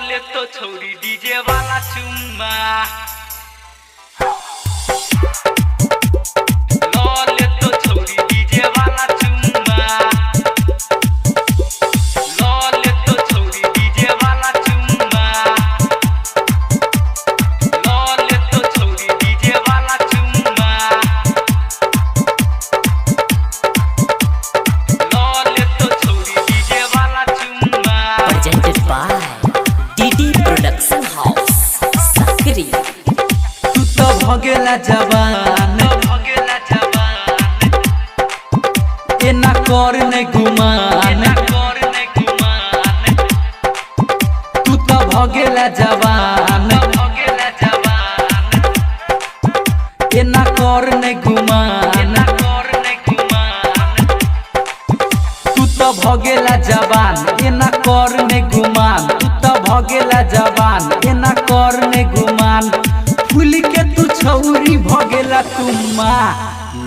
ले तो छौरी डीजे वाला चुम्मा, ले तो छौरी डीजे वाला चुम्मा, ले तो छौरी डीजे वाला चुम्मा, ले तो छौरी डीजे वाला चुम्मा, ले तो छौरी डीजे वाला चुम्मा। Presented by DD Production House, Sakri. तू तो भगेला जवान, भगेला जवान, एना कर ने गुमान, एना कर ने गुमान। तू तो भगेला जवान, भगेला जवान, एना कर ने गुमान, एना कर ने गुमान। तू तो भगेला जवान, एना कर ने गुमान। तू तो भगेला जवान, एना कर ने गुमान। फूल के तू छौरी भगेला तुम्मा,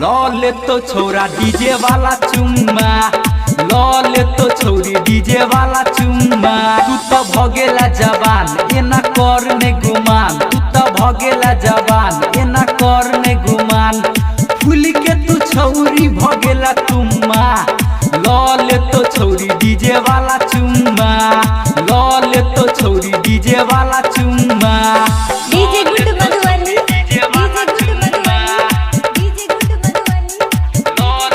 ल ले तो छौरा डीजे वाला चुम्मा, ल ले तो छौरी डीजे वाला चुम्मा। तू तो भगेला जवान, एना कर ने गुमान। तू तो भगेला जवान, एना कर ने गुमान। फूल के तू छौरी भगेला तुम्मा, ल ले तो छौरी डीजे वाला चुम्मा, ल ले तो छौरी डीजे वाला चुम्मा। DJ Guddu Madhubani, DJ Guddu Madhubani, DJ Guddu Madhubani.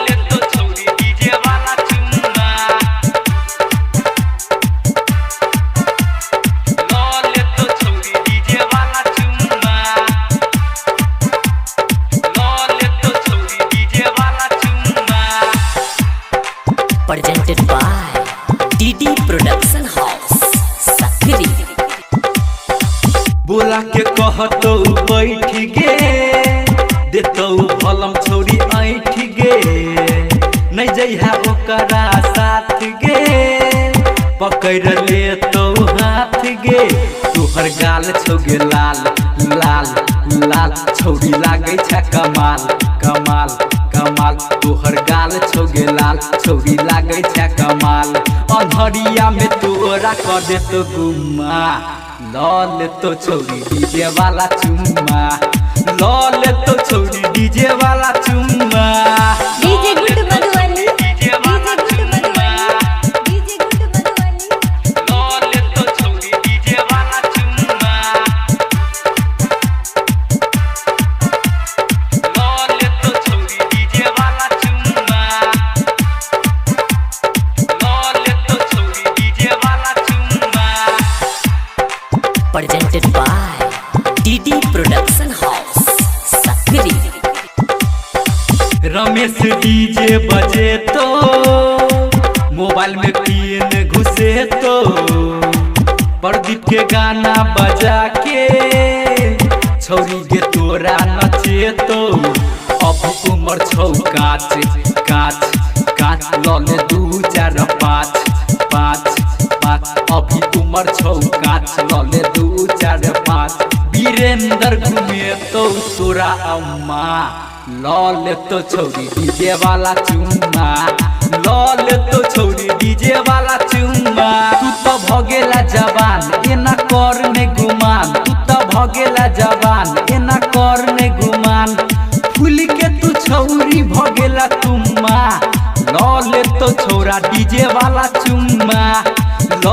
ले तो छौरी डीजे वाला चुम्मा, ले तो छौरी डीजे वाला चुम्मा, ले तो छौरी डीजे वाला चुम्मा। Presented by DD Production House, Sakri. बोला के कहतौ बैठ गे, देतौ भलम छौरी ऐठ गे, नै जइहा ओकरा साथ गे, पकड़ लेतौ हाथ गे। तोहर गाल छौ गे लाल लाल लाल, छौरी लागै छ कमाल कमाल कमाल। तोहर गाल छौ गे लाल, छौरी लागै छ कमाल। अन्हरिया में तोरा कर देतो गुम्मा, ल लेतो छौरी डीजे वाला चुम्मा, ल लेतो छौरी डीजे वाला चुम्मा। DJ Guddu Madhubani, DJ Guddu Madhubani, DJ Guddu Madhubani. ल लेतो छौरी डीजे वाला चुम्मा, ल लेतो छौरी डीजे वाला चुम्मा, ल लेतो छौरी डीजे वाला चुम्मा। Presented by DD Production House, Sakri. Ramesh DJ बजे तो मोबाइल में पिन घुसे तो, प्रदीप के गाना बजा के छौरी के तोरा नचे तो। अब उमर छौ काच काच काच, ल ले 2 4 5 5 5। अभी उमर छौ काच, ल ले 2 4 5। वीरेंद्र घूमे तो तोरा अम्मा, ल ले तो छौरी डीजे वाला चुम्मा, ल ले तो छौरी डीजे वाला चुम्मा। तू तो भगेला जवान, एना कर ने गुमान। तू तो भगेला जवान, एना कर ने गुमान। फूल के तू छौरी भगेला तुम्मा, ल ले तो छौरा डीजे वाला चुम्मा, ल